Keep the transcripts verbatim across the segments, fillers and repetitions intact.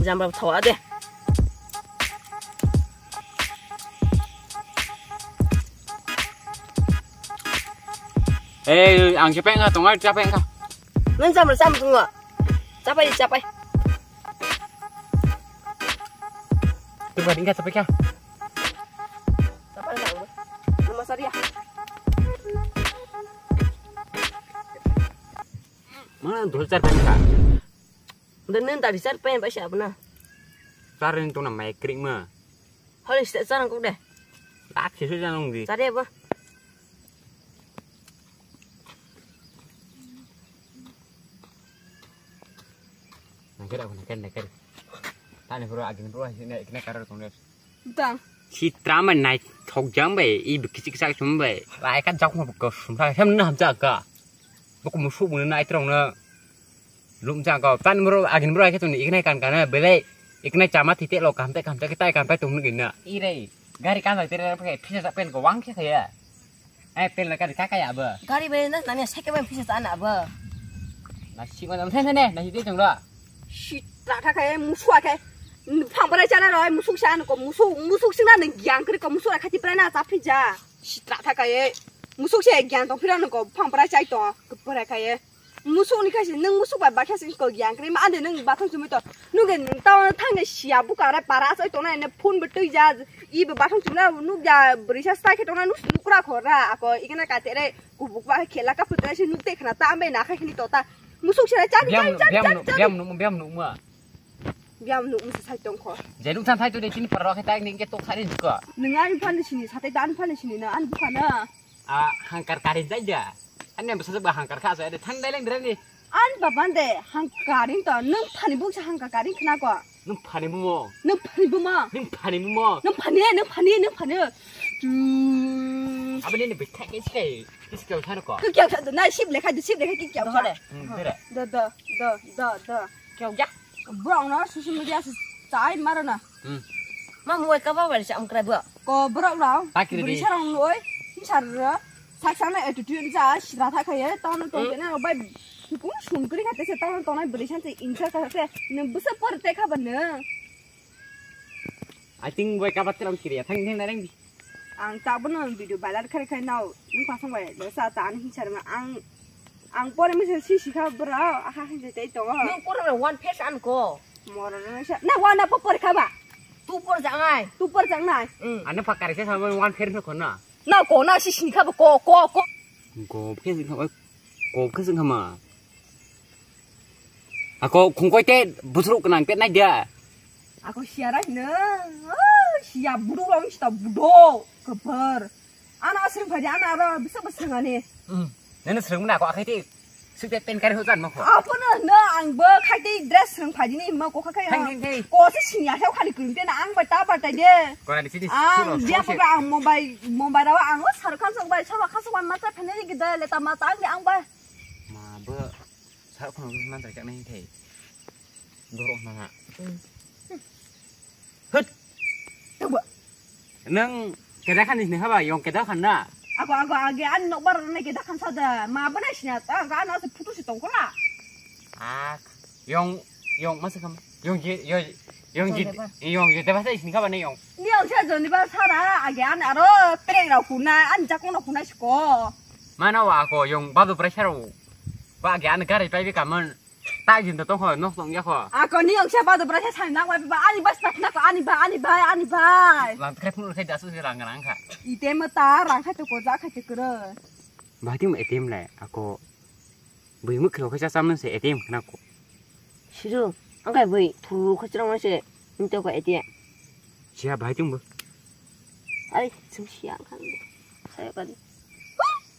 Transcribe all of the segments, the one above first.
Jambra thawa de. Ei, ang khe pengkha, tongo, cha pengkha. Nang jambra cham tungo. Chapai, chapai. Tuba dingka chapai kha. Chapai nang. Nama saria. Mana dol char pengkha. Nang tadi char peng ba siapa na? Char ni tona mai krik ma. Holi sita char kok de. Tak sih sih jangan di. Char ya ba. Nang kira aku nang kira nang kira. Tani bro agin bro sih nang kena karar tong deh. Tang. Si trama nai thok jang bai i bikisi kisa sum bai. Lai kan jak mo ko sum sa sem na ham jak ka. Boko musu bu na ai trong na. Lum jak ka. Tani bro agin bro ai ka tuni iknai kan kana belai iknai chama thite lo kam te kam te tai kam tai tung na. Ire gari kan bai tere phe phisa pen ko wang khe khe ya. Ai, pen la kari kaka ya ba? Gari bai na nani cycle bai phisa chana ba? Na si ma na thene thene na hidi jong la. Sitra tha khe musu a khe. Phang brai chana roi musu sa ko musu musu sing na nang yang kri ko musu ra khati brai na cha phija. Sitra tha khe musu se yang tong phira nang ko phang brai chai to ko brai khe. Musuk ni khaisi, nwng musuk bai bakha sing ko yang kri ma ande nwng bathang chumui to. Nwng ke nwng tao thang de sia buka re para asai tong na ne phone bo twi ja i bo bathang chumna nuk ja brisa sai khe tong na nuk nuk ra khor ra ako ikena ka tere kubuk ba khela ka putra si nuk te khna ta ambe na kha khini to ta. Musuk sera cha cha cha cha. Biam nuk biam nuk ma. Biam nuk musu sai tong kho. Je nuk than thai to de chini para khe ta ning ke to khari ko. Nwng ani phan de sini satai ta ani phan de sini na ani buka na. A hangkar karin jai da. Ani ang bwsajwk ba hangkar kha asai de thang dai lang dirani. Ani baba de hangkar in to nwng phani buksa hangkar karin khna ko. Nwng phani bumo. Nwng phani bumo. Nwng phani bumo. Nwng phani nwng phani nwng phani. Abani ni bithai ke sikai. Sikai thano ko. Kya kya na sip lekha de sip lekha ki kya. Do do do do do. Kya kya. Bro no social media se chai maro na. Hmm. Ma muai ka ba wal sa amkra ba. Ko borok rok. Takiri di. Bwrwi sarong noi. Sar sak sak na attitude ja sira tha khaye. Tawno tong kene rok bai. Kung sum kri khate se tawno tongnai bwrwi san se insa kha se. Nwng bwsa por te kha ba nwng. I think bai kabat terang kiri ya thang thang nareng di. Ang ta bono video viral khai khai nao. Nwng pasang bai. Sa ta ani hinsar ma ang. Ang pore mese si sikha bra aha hin je tei tongo. Nwng pore one face an ko. Moro na sa na wana po pore kha ba. Tu por jang ai. Tu por jang nai. Mm. Ano pakari sa sama one face no kona. Na ko na si sikha ba ko ko ko. Ko face kha ba ko face kha ma. Ako khungkoi te busru kena pet nai dia. Ako siara hino. Sia budu rong sta budo. Keber. Ana asring phadi ana aro bisa basring ani. Hmm. Nene sering mana ako akai ti. Sik te pen kari hujan mako. Apa na na ang bo khai te dress sering phadi ni mako khakai. Thang thang thang. Ko se sinya sao khali kung te na ang bata bata de. Ko na di sini. Ang dia pa ang mobile mobile rawa ang lo sar khan sok bai sar khan sok bai mata phane ni gida le ta mata ang de ang bai. Ma bo. Sar khon man ta chak nai thai. Dorok na ha. Hut. Tunggu. Nang keda khan ni haba yong keda khan na. Ako ako age an nok bar na keda khan sada. Ma bana sina ta ga na se putu se tong kola. Ah, yong yong masa kam. Yong je yo yong je yong je deba sai sini kaba ne yong. Ni ang sa joni ba sara age an aro trek rau kuna an jakon rau kuna siko. Mana wa ako yong badu pressure. Ba ge an gari pai bi kaman. Ta jin to tong kho nok tong ya kho. Ako ni ang siapa do berasa sai nak bai ba ani bas tak nak ani ba ani bai ani bai. Lang khai phun khai dasu si rang rang kha. Ite ma ta rang khai to ko ja khai to kro. Ba ti mo A T M le ako. Bui muk kho kha sa man se A T M khna ko. Siru ang kai bui thu kho chirang se ni to ko A T M. Sia bai tung bo. Ai, sum siang kan. Saya kan.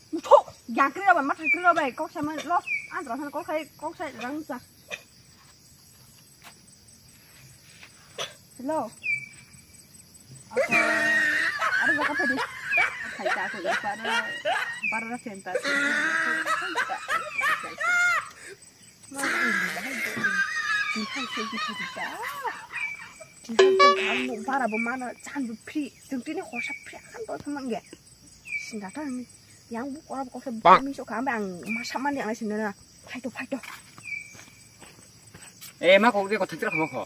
Thok, yang kri rabai, ma thang kri rabai, kok sama los, an terasa kok saya, kok saya rang sa. Hello. Apa? Ada berapa tadi? Hai tak aku para para center. Tihai se tihai da. Tihai se ang nuk bara bo mano chan bo free. Jeng tini horsa free akan to thang mangge. Sinda ta ni yang bu kora bo kok se bang mi so kha ang masa mani ang sinda na. Phai to phai to. Eh ma kok de ko thang tira kho ko.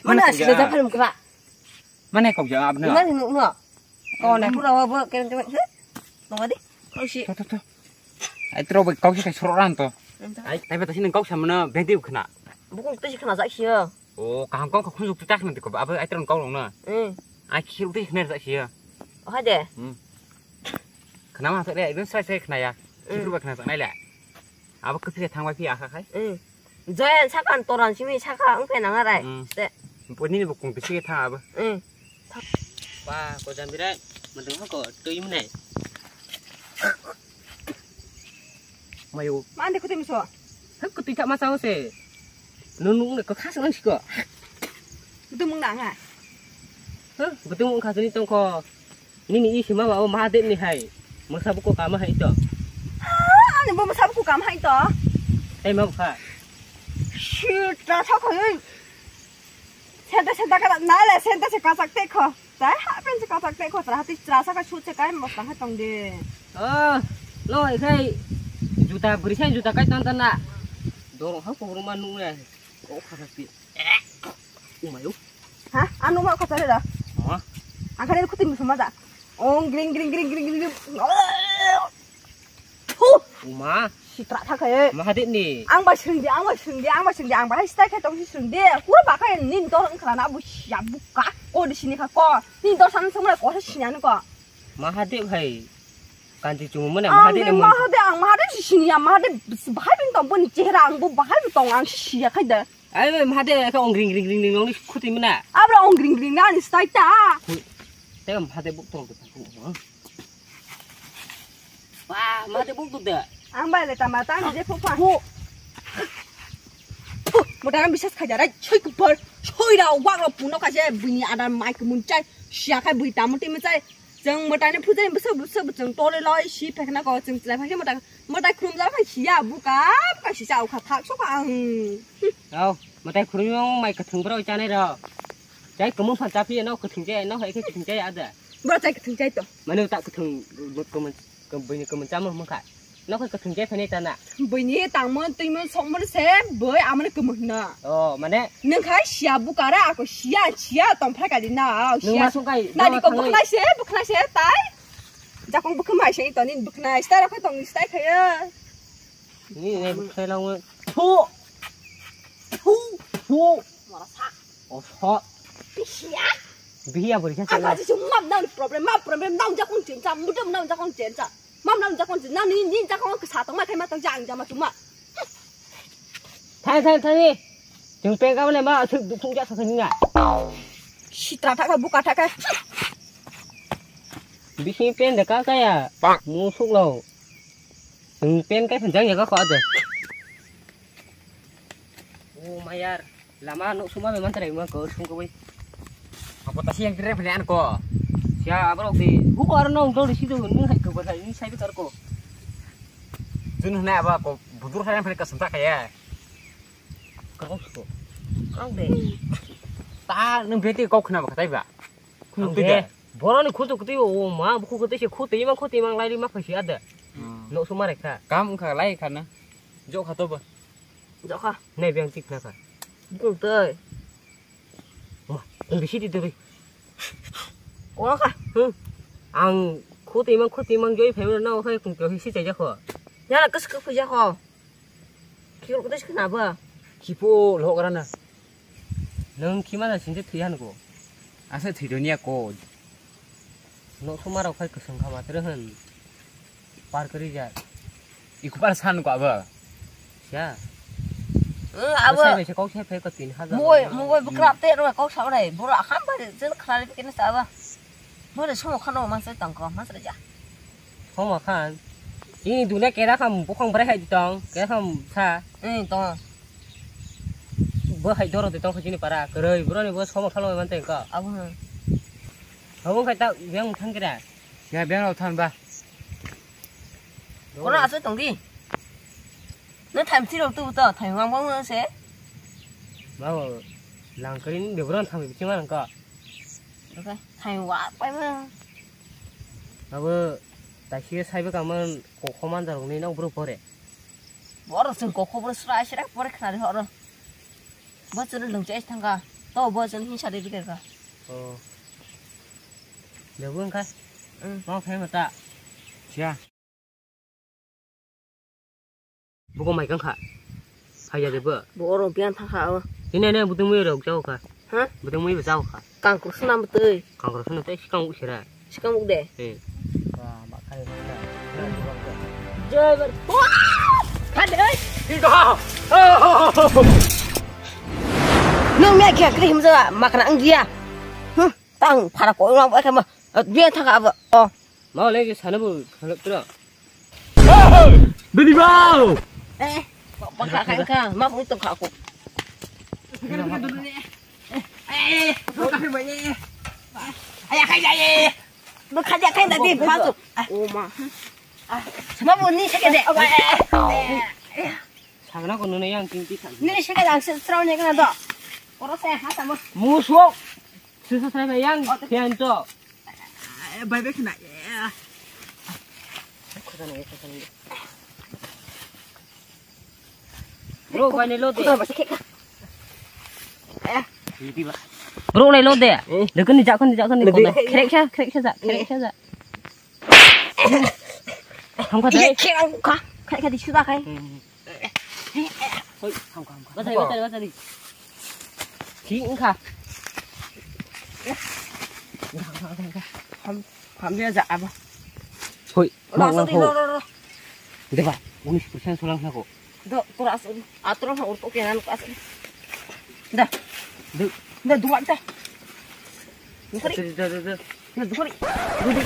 Mana mana kok sila ja. Japan kra. Mana kok ja abna. Mana nukno. Kau na pura wa bo kereng kereng. Tong adi. Kau si. To to to. Ai tro bai kau si kai sorok ran to. Ai tai bata sini kau samana bedi khna. Bukung tei khna jak sia. O kaham kau khunjuk tu tak nanti ko abo ai tro kau long na. Hmm. Ai khiru tei khna jak sia. Oh de. Hmm. Khna ma thok le, ibn sai sai khna ya. Mm. Chikru ba khna nai le. Abo kwphi thang bai phi akha khai. Mm. Joyan saka toran simi saka wng phe nang arai. Mm. Te. Boni ni bukung bisi thang abo. Mm. Ba ko jam birai, mending ko tui mene. Mayo. Mande kutu miso. Hak kutu tak masa se. Nunung ne ko khas nang siko. Kutu mung nang a. Hah, betul mung khas ni tongko. Nini isi ma ba o Mahadev ni hai. Masa buko kama hai to. Ah, ani bo masa buko kama hai to. Tei ma bukha. Shit, ta tha khoi. Senta senta ka na le senta se kasak te kho. Tai ha pen se kasak te kho tra hati tra sa ka sut se kai mos ta ha tong de. Oh, lo hai khai. Juta bri sai juta kai tan tan na. Dorong ha ko ruma nu ya. O kha pi. Umayo. Ha? Anu ma kata da. Ma. Angkare kuti musuma da. Ong gring gring gring gring gring. Thu. Uma. Sitra tha khaye. Mahadev ni. Ang ba sungdi, ang ba sungdi, ang ba sungdi, ang ba hai stai khe tong si sungdi. Kura ba khaye nin dor ang khlana bu siya bu ka. Ko di sini kha ko. Nin dor san sumra ko sinya ko. Mahadev hai. Kanti chumu mane Ang Mahadev de ni mun. Mahadev, ang Mahadev si sini ya, Mahadev bahai bin tong boni chehra ang bu bahai bin tong ang si siya khai da. Ai, bai, mha de, ka ong ring, ring, ring, ring, ong ni khuti mina. Abra ong ring, ring, na ni stai ta. Hui. Te mha de buk tong ta. Ba, mha de buk da. Ang bai le ta ma ta ni je phu pha. Phu. Phu, mo ta bisas khai da rai, choi ku par, choi ra, wak ra, puno ka je, bini adar mai ku mun chai, sia khai bui ta mo ti mo chai. Chwng mwtaino phujani bwswk bwswk bo chwng tole loi si phaikha nako chwng chwlai phaikhe mwtai, mwtai khulumjak phai siya buka buka si cha ukha thak sokha ang. Au, mwtai khulumjak mai kwthwng borok chanai rok. Chai kwmwng phan cha phiya no kwthwng chai no hai khe kwthwng chai ada. Boro chai kwthwng chai to. Mane ta kwthwng kwmwng kwmwng chamung mangkha. Nokha kwthwng khe phene tana. Buini tangmon twimon sokmon se boi amoni kwmwk hwna. Oh, mane? Nwng khai siya bukara ako siya siya tongphai kali na. Nwng siya ma songkai, nadi ko bukhnai se, bukhnai se tai. Jakong bukhum hai se to nin bukhnai stai rokho tong stai khaya. Ni ne bukhnai lawo. Thu. Thu. Thu. Mora sa. Oho. Bihia. Bihia bori kha. Ang kaji sum mam nang problem, ma problem nang jakong chencha, mudam nang jakong chencha. Mam nang jakong chencha, nang ni ni jakong kesa tong ma khai ma tong jang jama chuma. Thai thai thai. Jeng peng ka ne ma thuk duk thung ja sa ni na. Sitra thaka buka thaka. Bisi pen de ka ka ya. Musuk lo. Jeng pen ka jang ya ka ko de. Oh, mayar. Lama nuk suma be mantra ima ko sung ko bai. Apa tasi yang kira phane an ko. Siya abrok de. Hu ko aro nong dol si do nung hai ko ba ni sai kar ko. Jun hne aba ko budur hai phane ka santa kaya. Kau ko. Kau de. Ta nung beti kau khna ba khatai ba. Khunu tui de. Boroni khutu khutu o ma bukhu khutu se khutu ima khutu ima lai ma phaisi ada. Nuk suma rekha. Kam kha lai khana. Jok kha to ba. Jok kha. Nai beng tik na kha. Bung tei. Ma, ang bisi di tei. Ko kha. Hmm. Ang khuti mang khuti mang joi phai na khai kung to si chai ja kho. Ya la kas ka phu ja kho. Ki ko des khna ba. Ki po lo gra na. Nang ki ma na sin je thwi han ko. Asa thwi do niya ko. Nok suma rok khai kwswng kha matwrw hwn. Par kwrwi jak. Iko par san ko abo. Ya. Abo. Sai bai se kok sai phai ko tin hajar. Mugoi, mugoi bwkrap te ro kok sa rai. Boro akham ba je khna ri kene sa ba. Boro somo khano ma sai tang ko ma sai ja. Somo khan. Ini dunia kera kham bukhang brai hai tong. Kera kham sa. Eh tong. Bo hai doro de tong khajini para. Kwrwi boro ni bo somo khano man teng ko. Abo. Abo khai ta yang thang kira. Ya beng rok than ba. Kono asoi tong di. No time si rok tu to time wang wang se. Ba lang kari ni bebron thang bi chima nang ka. Okay, time wa pai ma. Abo taisi sai ba kaman kokho man jarok ni no bro pore. Boro sing kokho bro sra sra pore khna ri horo. Bo chwrwi lwng chai thangkha. To bo jon hinsa de bikar ka. Oh. Lebu wngkha. Mm. Mo khe mata. Siya. Buko mai kangkha. Phaiya de bo. Bo oro biyan thangkha o. Hine ne budung mui rok jao kha. Ha? Budung mui bo jao kha. Kangkro suna mutui. Kangkro suna tei sikang usira. Sikang uk de. Eh. Joy bar. Wah! Hade. Nung me khe kri himja makna anggia. Huh? Tang phara ko ma ba khe ma. Biyan thangkha abo. Oh. Ma le sana bu khalak tra. Bidi bau. Eh, bakha khai ka, ma pun to kha ko. Eh, eh, eh. Bo kha ja khai da di, ba to. Oh ma. Ma pun ni se ke de. Sagna ko nuna yang ting ti thang. Ni se ke dang se trau ne kana do. Oro se ha ta mo. Musuh. Sisa saya yang kian to. Bai bai kena. Bro, bai ne lo de. Bro, ne lo de. Dekon ni jakon ni jakon ni. Khrek sa, khrek sa, khrek sa. Hamkha dai. Khe ang kha. Khai khai di suda khai. Hoi, hamkha, hamkha. Bachai, bachai, bachai. Thi wngkha. Ham, ham dia ja abo. Hoi, mang lang ho. Deba, unis persen solang sako. Do, tora asli. Aturan ha uruk oke nan asli. Da. Da, duat da. Nukari. Da, da, da. Na dukari. Dudi.